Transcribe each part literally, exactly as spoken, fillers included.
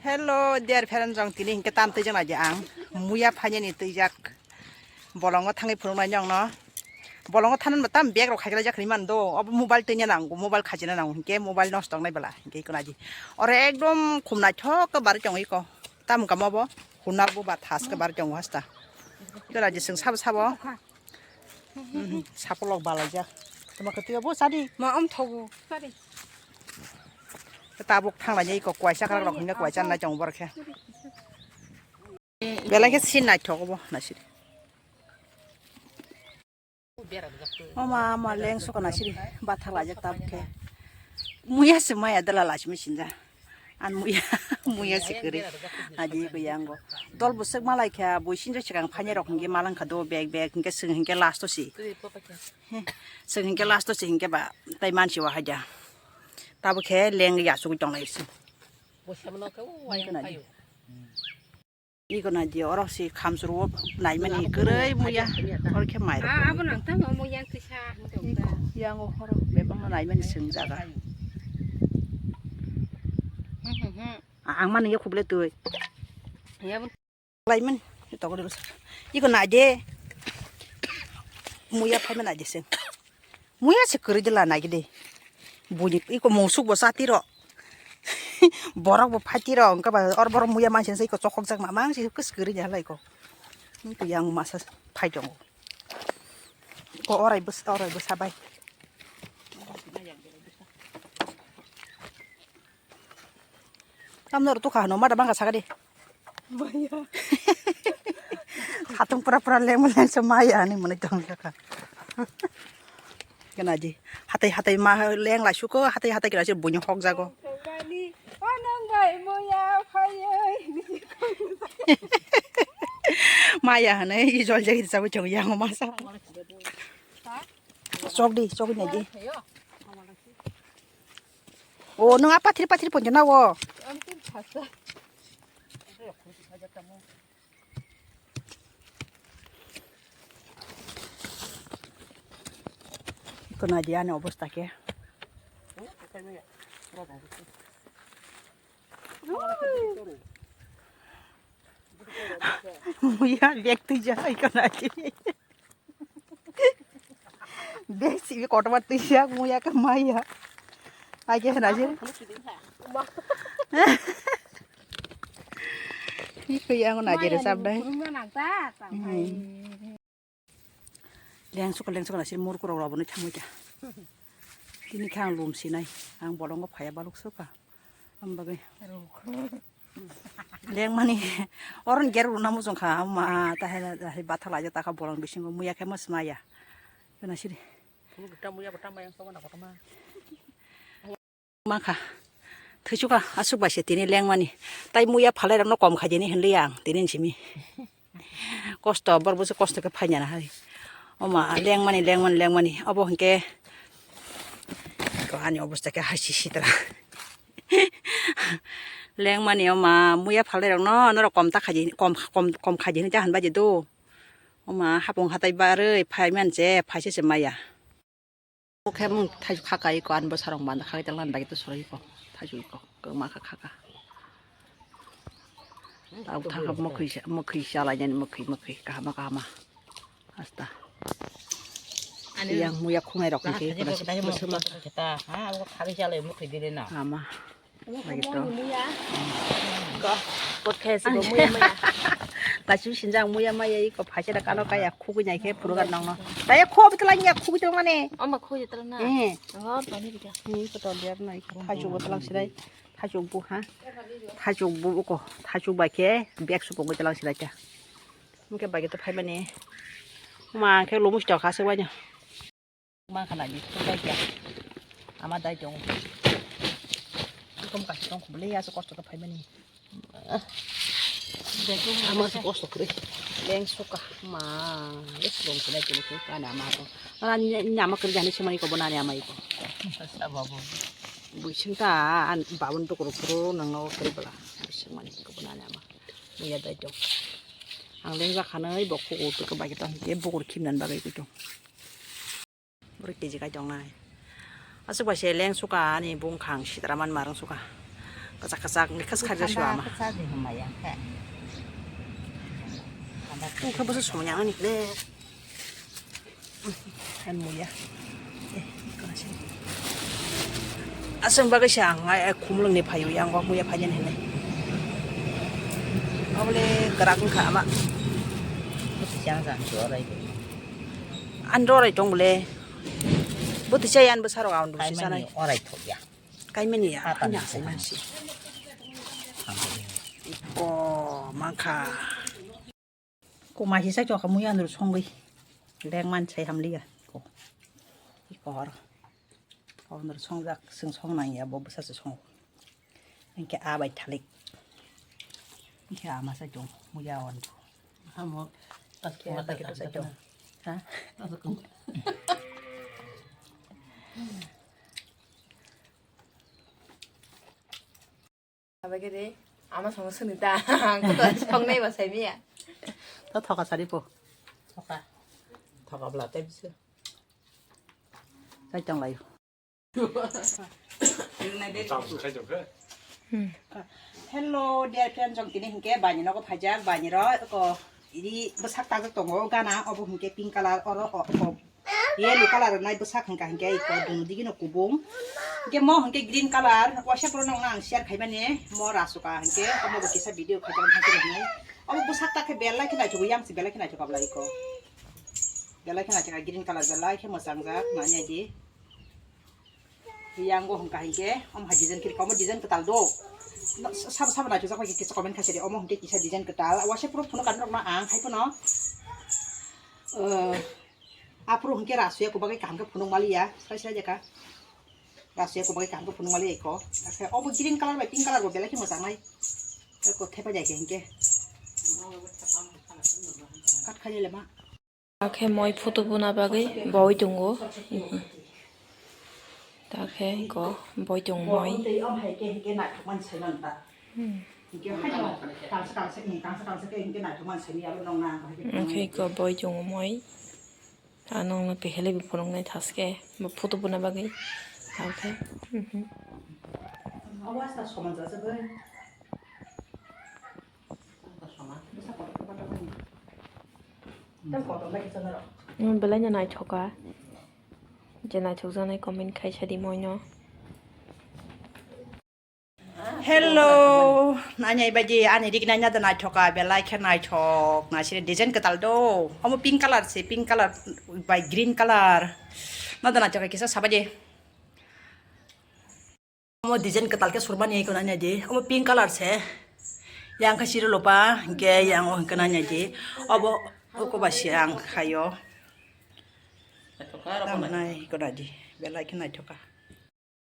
Hello dear friend, jong tini hinkhe tam twijak naidi ang. Muya phainani twijak. Bolongo thangwi phunuknai nongno. Bolongo thanani tam bag rok khaiklai jak hinwi mano do. Obo mobile twinya nango, mobile khajina nango hinkhe mobile nosto wngnai bwla hinkhe iko naidi. Oro ekdom khum naithok khe barwi tongo iko. Tamo kamo bo hunal bo ba thas khe barwi tongo hasta. Iko naidi chwng sabo sabo. Mhm, sapolok balaijak. Tamo khe twiya bo sadi. Ma om thogo. Sadi. Tabuk thanglainai iko kuaisa kwrak rok hinkhe kuaisa nai tongo borok khe. Belai khe sin naithok obo naisidi. Oma, oma leng suka naisidi bathak laijak tabuk khe. Muya se maya dala lachimi sinja. An muya, muya se kwrwi. Aji ko yango. Dol bwswk malai kha bui sinjo swkang phainai rok hinkhe malang kha do bag bag hinkhe chwng hinkhe last o si. Chwng hinkhe last o si hinkhe ba tai mansi wa haida. Tabuk khe leng ya chugui tonglai si. Iko naidi, oro si khamchwrwi naimani kwrwi muya, oro khe mairok. Ah, abo nang tamo omo yang kisa. Iko yango horo bebakno naimani chwng jaga. Hmm, hmm, hmm. Ah, ang mani ya khuble twi. Ya, bo. Laimani tokori bwsa. Iko naidi. Muya phaima naidi se. Muya se kwrwi de la naigide. Buni iko musuk bo satiro. Borok bo phatiro, wngkhe ba or borok muya mansi se iko chokhok jak ma mang se kwrwi de hala iko. Iko yang masa phai tongo. Ko orai bwsa, orai bwsa bai. Tamno rw tukha hano mada bangkha sakadi. Maya. Hatung pura pura leng leng se maya ani mwnwi tong kha. Kena ji. Hatai hatai ma leng lai suko, hatai hatai kena se bunyo hok jago. Mani, o nang bai moya phayoi. Maya hane i jol jagi sabu chong yang masa. Chok di, chok di. O, nwng a pathir pathir ponjo na o. Iko naidi ani obostha khe. Muya bag twijak iko naidi. Bag sibi kotorma twijak muya khe maya. Ai khe hwnai se. Hi khe yang na jere sab dai. Leng suka leng suka nasi murku rok rok boni thangwi ta. Tini khe ang lum sinai. Ang bolongo phaya baluk suka. Ang bagwi. Leng mani oron ger runa mujung kha ma tahai tahai batha laja ta kha bolong bisingo muya khe mas maya. Kena siri. Phunu gota muya gota mayang sobo na kotorma. Makha. Thwichuka aswk bai se tini lengmani. Tai muya phalai rokno kom khaidi ni hinli ang tini simi. Kosto bor busu kosto khe phaina na hai. Oma lengmani lengmani lengmani obo hinkhe. Ko ani obostha khe hai si sitra. Lengmani oma muya phalai rokno norok kom ta khaidi kom kom kom khaidi hinwi ta hinbai di do. Oma hapung hatai barwi phai man se phai se se maya. Bo khe mung thaisu khaka iko, ani bwsarok banda khaka ito, lani bagwi to soro iko, thaisu iko, kwma kha khaka. Tau thaka mwkhwi sa, mwkhwi sa lainani, mwkhwi, mwkhwi, kahama, kahama. Hasta. Ani yang muya khungai rok ni khe, khata, ha, abo khagwi sa lai mwkhwi dile na. Ama. Lagi to. Kot khe se bo muya maya. Lachu sinjak muya maya iko phaisa da kano kaya khugui nai khe phurugan nangno. Taya kho bitla nya khugui tong mane. Amba khugui tong na. Eh. Ngor pani bika. Ni ko to der nai. Thaju bo tlang sirai. Thaju bu ha. Thaju bu ko. Thaju ba khe bek su ko tlang sirai ta. Mungke bagi to phai mane. Ma khe lumus to kha se wanya. Mankha nai ni, thung dai kya. Ama dai tong. Ikom kasi tong khobole ya, so kosto khe phaimani. Ama so kosto kwrwi. Leng suka, ma, le sulong sinai tini khe, ani ama to. Ani ama kwrwi jani simani ko bonani ama iko. Sa babu. Buising ta, an babun to kuru kuru nang no kwrwi bala. Buising mani ko bonani ama. Muya dai tong. Ang leng jakhanai bo khugo to khe bai tong, ye bukur khimnan bagwi tong. Bwrwi kiji kai tongnai. Aswk bai se leng suka ani bungkhang sitra man marwng suka. Kachak kachak ni khas kharja suama. Khe. Tungkha bwsa sumya ani le. An muya. Aswng bagwi se ang ai khumlwng ni phaio yang o muya phainani hinwi. Abole kwrak wngkha ama. Jang jang jorai. An rorai tong bole. Bo tisa yan bwsa rok ang dusi sanai. Orai thok ya. Kaimani ya. Ani asai mansi. Ko mangkha. Ko ma hisa chokha mui andur songwi. Leng man sai hamliya. Ko. Iko hor. Ko andur songjak sing song nang ya bo bwsa se song. Engke a bai thalik. Engke ama sai chong mui ya on. Hamo. Ke ta ke sai chong. Ha? Abagere ama songo swnita. Ang to songnai ba sai miya. To thoka sari po. Thoka. Thoka bla tai bisa. Sai tong lai. Hello dear friend, jong tini hingke bani nogo phaijak, bani ro ko ini bwsak tajak tongo gana obo hingke pink color oro o. Yellow color nai bwsak hingka hingke iko dunu digi no kubung. Hingke mo hingke green color, waisa poro nong nang share khaimani mo rasuka hingke omo bo kisa video khaijak hingke hinai. Omo bwsak ta khe belai khe naithok yang si belai khe naithok abla iko. Belai khe naithok green color belai khe mwchang jak nanya di. Yang go hingka hingke omo hai design kiri omo design kwtal do. Sabo sabo naithok jak kisa comment khaisidi omo hingke kisa design kwtal. Waisa poro phunuk kan rok no ang hai phano. Eh, Aphuru hingke rasuya kubagwi kaham khe phunuk maliya, sai sai jaka. Rasuya kubagwi kaham khe phunuk maliya iko. Akhe obo green color bai pink color bo belai khe mwchang nai. Eko thepa jai khe hingke. Kat khaile ma. Akhe moi photo buna bagwi boi tongo. Takhe iko boi tong moi. Tei om hai khe hingke naithok man sai man ta. Hmm. Hingke hai tong tangsa tangsa, hmm, tangsa tangsa khe hingke naithok man sai ni abo nong na hai khe. Hingke iko boi tong moi. Ano no pehele bi phunuk nai thaske bo photo buna bagwi. Takhe. Mhm. Abo asta soman jasa bai. Bwsa kotor kotor bai. Tam kotor bai kisa naro. Hmm, belai no naithoka. Je naithok jaknai comment khai sadi moino. Hello, nanya ibaji ani rik nanya da naithoka belai khe naithok na sini design kwtal do. Omo pink color se, pink color bai green color. Na da naithoka kisa sabaje. Omo design kwtal khe surmani iko nanya di. Omo pink color se. Yang khe siro lopa hingke yang o hingke nanya di. Obo oko ba si ang khayo. Tamnai iko nadi. Belai khe naithoka.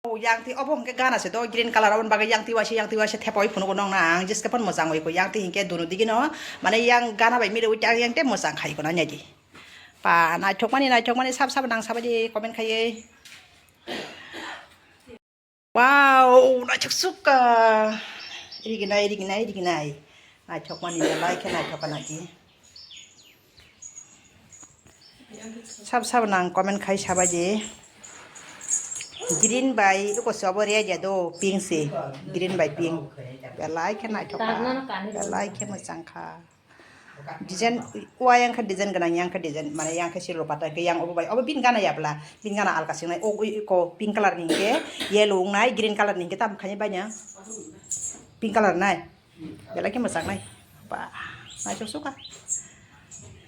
O yang ti obo hingke gana se do green color aboni bagwi yang ti waise yang ti waise thepawi phunugo nong na ang jeske phano mwchang oi ko yang ti hingke dunu digi no mane yang gana bai mile oi yang te mwchang khai ko na nyadi pa naithok mani naithok mani sab sab nang sabaidi comment khaiye wow naithok sukha iriginai iriginai iriginai naithok mani belai khe naithok naki. Sab sab nang comment khai sabai di. Green bai iko sobo ria ja do pink se. Green bai pink. Belai khe naithok kha. Belai khe mwchang kha. Design wa yang kha design gwnang yang kha design mane yang kha siro pata ke yang obo bai obo bin gana ya bla bin gana alka singnai o iko pink color ni ke yellow wngnai green color ni ke tam khani bai nya pink color nai. Belai khe mwchang nai. Ba, naithok sukha.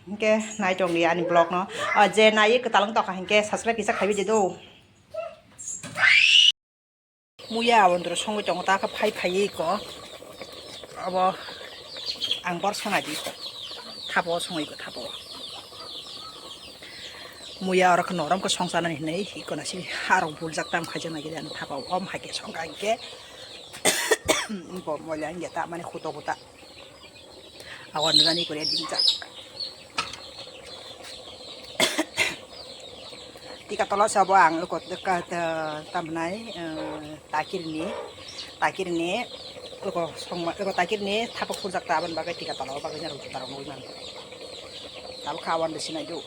Hingke naithok ni ani vlog no. O je nai kwtal wng tokha hingke subscribe kisa khaibi di do. Muya abondro songwi tongo ta khe phai phaiwi ko. Abo ang bor sona di. Thabo songwi ko thabo. Muya oro khe norom khe songchanani hinwi hikona si harok buljak tam khaijak nai gili ani thabo om hai khe songkha hingke. Bo moila hingke ta mani khuto khuta. Awan nani kore dingjak. Tika tola sabo ang loko ka ta tamnai takir ni takir ni loko songma loko takir ni thapa khurjak ta aboni bagwi tika tola bagwi nang juta rok nugui man. Tabuk kha awan de sinai do.